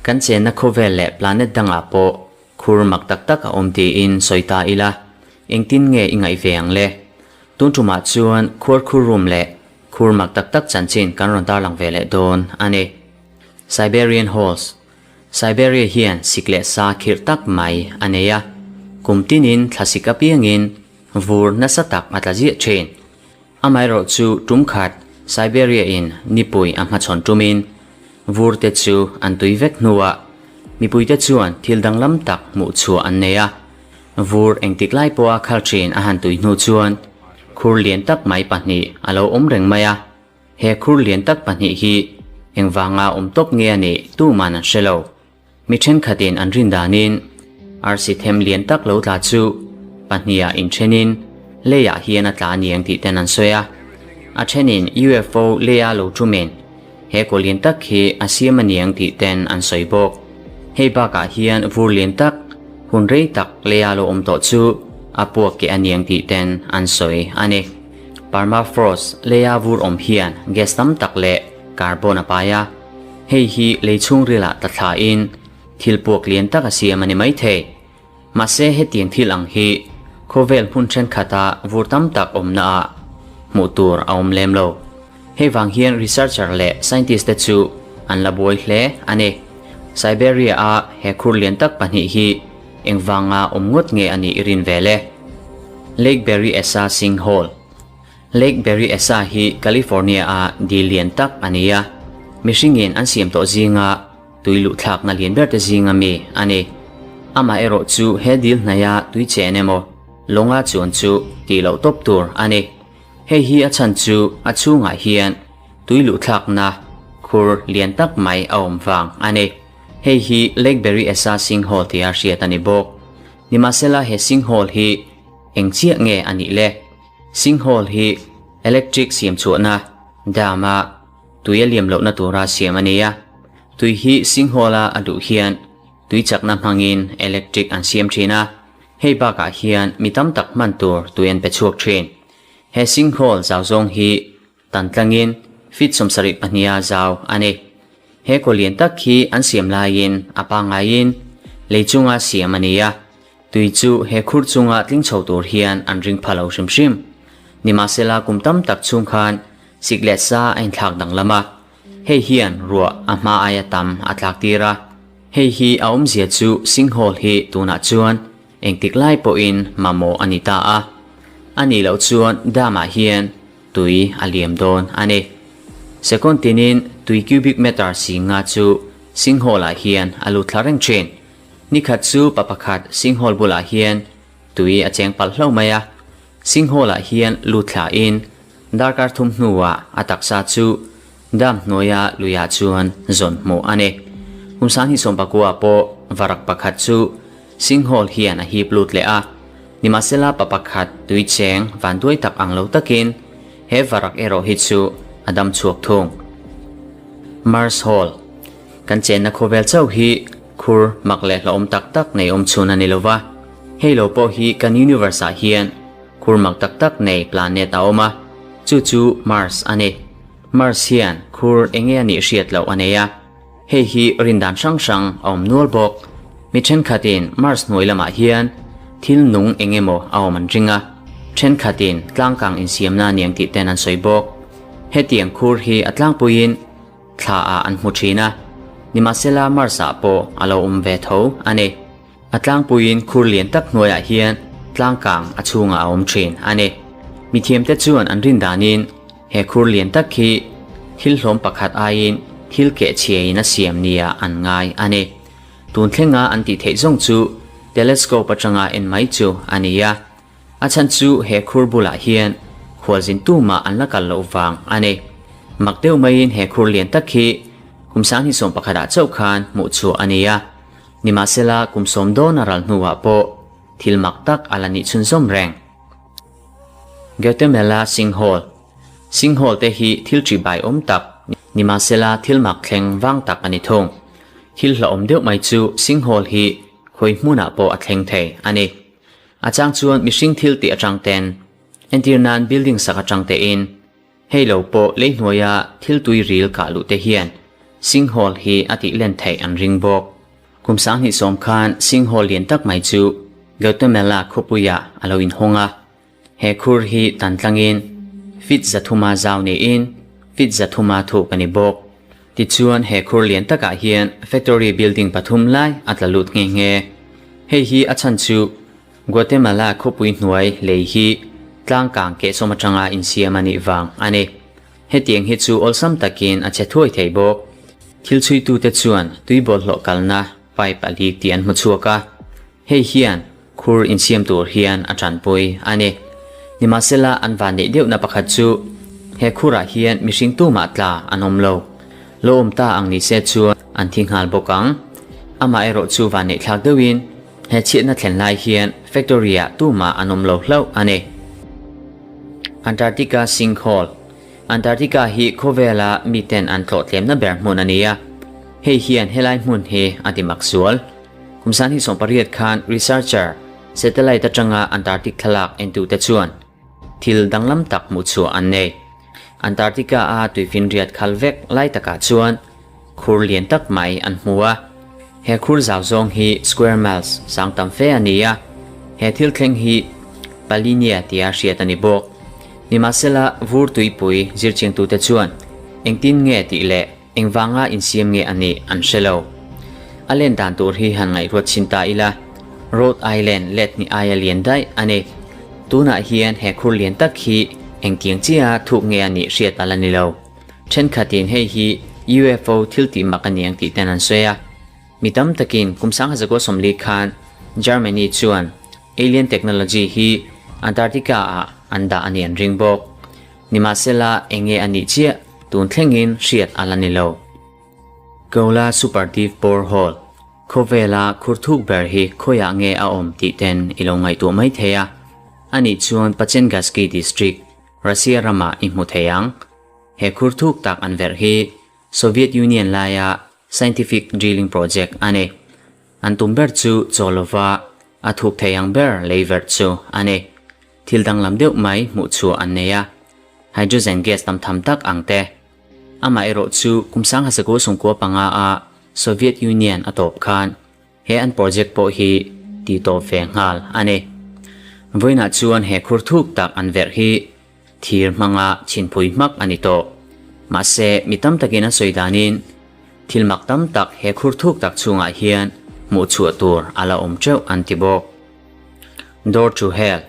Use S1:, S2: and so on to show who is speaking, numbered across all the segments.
S1: Kan chenna khawvel leh planet dangah pawh khur mak tak tak a awm tiin sawi ta ila, engtin nge i ngaih ve ang le? Tun tumah chuan khuar khur rum leh khur mak tak tak chanchin kan rawn tarlang ve leh dawn a ni. Siberian Holes Siberia hian sik leh sa khirh tak mai a nei a, kum tinin thlasik apiangin vur nasa tak a tla ziah thin. Amaherawh chu tum khat Siberia in nipui a hmachhawn tumin vur te chu an tui vek hnuah mipuite chuan thil danglam tak hmuh chhuah an nei a. Vur engtik lai pawha khal thin a han tui hnu chuan khur lian tak mai pahnih a lo awm reng mai a. He khur lian tak pahnih hi engvanga awm tawp nge a nih tuman an hre lo. Mi thenkhatin an rin danin arsi them lian tak lo tla chu pahniha inthenin leiah hian a tla a niang tih ten an sawi a. A thenin UFO leia lo thumin he kaw lian tak hi a siam a niang tih ten an sawi bawk. Hei bakah hian vur lian tak hun rei tak leia lo awm tawh chu a puak keh a niang tih ten an sawi a ni. Permafrost leia vur awm hian gas tam tak leh carbon a pai a. Hei hi lei chhungrilah tla thlain thil puak lian tak a siam a ni maithei. Mahse hetiang thil ang hi khawvel hmun thenkhat-a vur tam tak awmnaah hmuh tur a awm lem lo. Hei vang hian researcher leh scientist te chu an la buai hle a ni. Siberia-a he khur lian tak pahnih hi engvanga awm ngawt nge a nih i rin vel e? Lake Berryessa Sinkhole. Lake Berryessa hi California-a dil lian tak a ni a, mihringin an siam tawh zinga tui luh thlakna lian ber te zinga mi a ni. Amaherawh chu he dil hnaia tui chen emaw lawnga chuan chu tih loh tawp tur a ni. Hei hi a chhan chu a chhungah hian tui luh thlakna khur lian tak mai a awm vang a ni. Hei hi Lake Berryessa Sinkhole tia hriat a ni bawk. Nimahsela he sinkhole hi eng chiah nge a nih le? Sinkhole hi electric siam chhuahna dam a tui a liam lohna tura siam a ni a. Tui hi sinkhole-a a duh hian tui chakna hmangin electric an siam thin a, hei bakah hian mi tam tak hman tur tui an pe chhuak thin. He sinkhole zau zawng hi tan tlangin feet 72 a zau a ni. He kaw lian tak hi an siam laiin a pangaiin lei chunga siam a ni a. Tui chu he khur chunga tling chho tur hian an ring pha lo hrim hrim. Nimahsela kum tam tak chhung khan sik leh sa a inthlak danglam a, hei hian ruah a hma aia tam a tlak tir a. Hei hi a awmzia chu sinkhole hi tunah chuan engtik lai pawhin mamawh a ni ta a. A nih loh chuan dam ah hian tui a liam dawn a ni. Second tinin tui cubic meter singa chu sinkhole ah hian a lut thla reng thin. Nikhat chu pa pakhat Singhall bulah hian tui a cheng palh hlo mai a, Singhall-ah hian lut thlain darkar thum hnuah a taksa chu dam hnuaia luiah chuan zawn hmuh a ni. Kum 2019 pawh varak pakhat chu Singhall hian a hip lut leh a, nimahsela pa pakhat tui cheng vanduai tak ang lo takin he varak erawh hi chu a dam chhuak thung. Mars Hall Kan chenna khawvel chauh hi khur mak leh hlauhawm tak tak nei awm chhun a ni lo va. Hei lo pawh hi kan universe ah hian khur mak tak tak nei planet a awm a, chu chu Mars a ni. Mars hian khur enge a nih hriat loh a nei a, hei hi rindan hrang hrang a awm nual bawk. Mi thenkhatin Mars hnuai lamah hian thil nung eng emaw a awm an ring a, thenkhatin tlangkang insiamna a niang tih ten an sawi bawk. Hetiang khur hi a tlangpuiin Thla ah an hmu thin a, nimahsela Mars ah pawh a lo awm ve tho a ni. A tlangpuiin khur lian tak hnuaiah hian tlangkang a chhungah a awm thin a ni. Mithiamte chuan an rin danin he khur lian tak hi thil hlawm pakhat aiin thil keh chhiain a siam nia an ngai a ni. Tun thlenga an tih theih zawng chu telescope atanga en mai chu a ni a. A chhan chu he khur bulah hian khualzin tumah an la kal loh vang a ni. Mak deuh maiin he khur lian tak hi kum 2011 ah chauh khan hmuh chhuah a ni a. Nimahsela kum sawm dawn a ral hnuah pawh thil mak tak a la nih chhunzawm reng. Guatemala Sinkhole Sinkhole te hi thil ṭi bai awm tak nimahsela thil mak thleng vang tak a ni thung. Thil hlauhawm deuh mai chu sinkhole hi khawi hmunah pawh a thleng thei a ni. A chang chuan mihring thil tih atang ten, entir nan building sak atang tein. Hei lo pawh lei hnuaia thil tui ril kah luh te hian sinkhole hi a tih len theih an ring bawk. Kum 2010 khan sinkhole lian tak mai chu Guatemala khawpuiah a lo inhawng a. He khur hi tan tlangin feet 300 zau niin feet 300 thuk a ni bawk. Tichuan he khur lian takah hian factory building pathum lai a tla lut nghe nghe. Hei hi a chhan chu Guatemala khawpui hnuai lei hi tlang kang kehsawm atanga insiam a nih vang a ni. Hetiang hi chu awlsam takin a che thuai thei bawk. Thil chhuitute chuan tui bawlhhlawh kalna pipe a lik tih an hmu chhuak a. Hei hian khur insiam tur hian a tanpui a ni. Nimahsela an van neih deuhna pakhat chu he khurah hian mihring tumah tla an awm lo. Lo awm ta ang ni se chuan an thi nghal bawk ang. Amaherawh chu van neih thlak deuhin he chhiatna thlen lai hian factory-ah tumah an awm lo hlauh a ni. Antarctica Sinkhole Antarctica hi khawvela miten an tlawh tlemna ber hmun a ni a. Hei hian helai hmun hi a ti mak sual. Kum 2018 khan researcher satellite atanga Antarctic thlalak entute chuan thil danglam tak hmuh chhuah an nei. Antarctica a tuifinriat khal vek lai takah chuan khur lian tak mai an hmu a. He khur zau zawng hi square miles sang tam fe a ni a. He thil thleng hi Palinia tia hriat a ni bawk. Nimahsela vur tuipui zirchiangtute chuan engtin nge tih leh Engvanga insiam nge a nih an hre lo. A len dan tur hi han ngaihruat chhin ta ila, Rhode Island let hnih aia lian daih a ni. Tunah hian he khur lian tak hi engtiang chiaha thuk nge a nih hriat a la ni lo. Thenkhatin hei hi UFO thil tih mak a ni ang tih ten an sawi a. Mi tam takin kum 1940 khan Germany chuan alien technology hi Antarctica ah an dah a nih an ring bawk. Nimahsela enge a nih chiah tun thlengin hriat a la ni lo. Kola Super Deep Borehole, Khawvela khur thuk ber hi khawiah nge a awm tih ten i lo ngaihtuah mai thei a. A nih chuan Pachengaski District, Russia ramah i hmu thei ang. He khur thuk tak an verh hi Soviet Union laia scientific drilling project a ni. An tum ber chu chaw lova a thuk thei ang ber lei verh chu a ni. Thil danglam deuh mai hmuh chhuah an nei a, hydrogen gas tam tham tak ang te. Amaherawh chu kum 1995 a Soviet Union a tawp khan he an project pawh hi ti tawp ve nghal a ni. Vawiinah chuan he khur thuk tak an verh hi thir hmanga chhinphui hmak a ni tawh. Mahse, mi tam takin an sawi danin thil mak tam tak he khur thuk tak chhungah hian hmuh chhuah tur a la awm teuh an ti bawk. Door to Hell,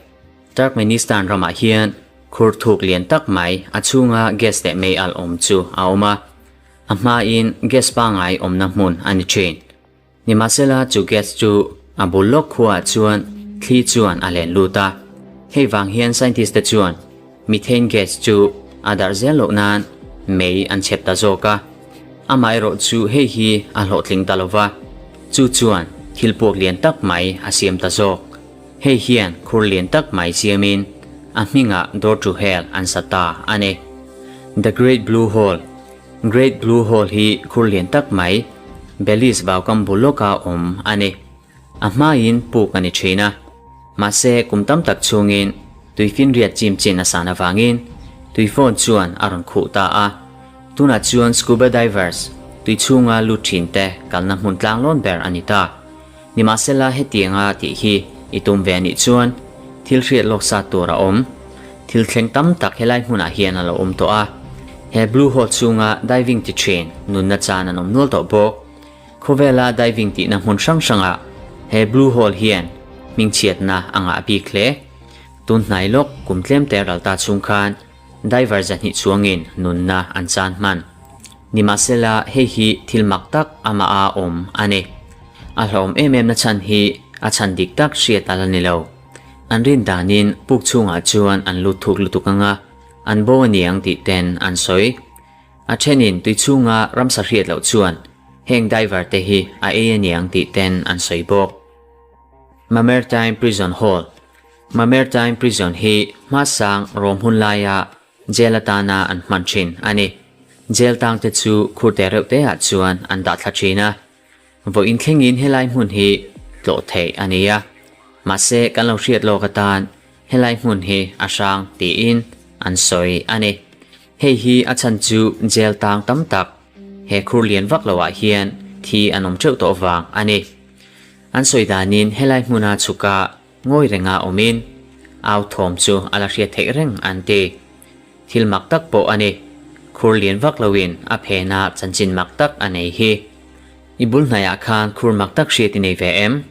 S1: Turkmenistan ramah hian khur thuk lian tak mai a chhunga gas leh mei alh awm chu a awm a, a hmain gas pangngai awmna hmun a ni thin. Nimahsela chu gas chu a bul lawk khuaah chuan thli chuan a len lut a, hei vang hian scientist te chuan methane gas chu a darh zel loh nan mei an chhep ta zawk a. Amaherawh chu hei hi a hlawhtling ta lova, chu chuan thil puak lian tak mai a siam ta zawk. Hei hian khur lian tak mai siamin a hmingah Door to Hell an sa ta a ni. The Great Blue Hole Great Blue Hole hi khur lian tak mai Belize vaukam bul lawka awm a ni. A hmain puk a ni thin a, mahse kum tam tak chhungin tuifinriat chim chin a san avangin tuifawn chuan a rawn khuh ta a. Tunah chuan scuba divers tui chhunga lut thin te kalna hmun tlang lawn ber a ni ta. Nimahsela hetianga tih hi i tum ve anih chuan thil hriat lawk sat tur a awm. Thil thleng tam tak helai hmunah hian a lo awm tawh a. He blue hole chhunga diving ti thin nunna chan an awm nual tawh bawk. Khawvela diving tihna hmun hrang hrangah he blue hole hian hmingchhiatna a ngah bik hle. Tun hnai lawk kum tlem te ral ta chhung khan diver 200 chuangin nunna an chan hman. Nimahsela hei hi thil mak tak amah a awm a ni. A hlawm em em na chhan hi a chhan dik tak hriat a la ni lo. An rin danin puk chhungah chuan an lut thuk lutuk anga an bo a niang tih ten an sawi. A thenin tui chhunga ramsa hriat loh chuan heng diver te hi a ei a niang tih ten an sawi bawk. Mamertine Prison Hall Mamertine Prison hi hmasang rawm hun laia jail atana an hman thin a ni. Jail tang te chu khur te reuh te ah chuan an dah thla thin a. Vawiin thlengin helai hmun hi tlawh theih a ni a. Mahse kan lo hriat lawk atan helai hmun hi a hrang tiin an sawi a ni. Hei hi a chhan chu jail tang tam tak he khur lian vak loah hian thi an awm teuh tawh vang a ni. An sawi danin helai hmuna chhuka ngawi renga awmin au thawm chu a la hriat theih reng an ti. Thil mak tak pawh a ni. Khur lian vak loin a phena chanchin mak tak a nei hi. I bul hnaiah khan khur mak tak hriat i nei ve em?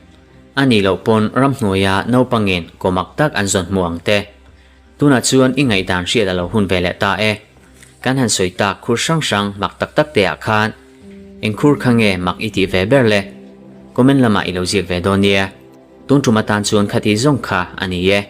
S1: A nih loh pawn ramhnuaia naupangin kaw mak tak an zawn hmu ang te. Tunah chuan i ngaihdan hriat a lo hun ve leh ta e. Kan han sawi tak khur hrang hrang mak tak tak te ah khan eng khur kha nge mak i tih ve ber le? Comment lamah i lo ziak ve dawn nia. Tun tum atan chuan khati zawng kha a ni e.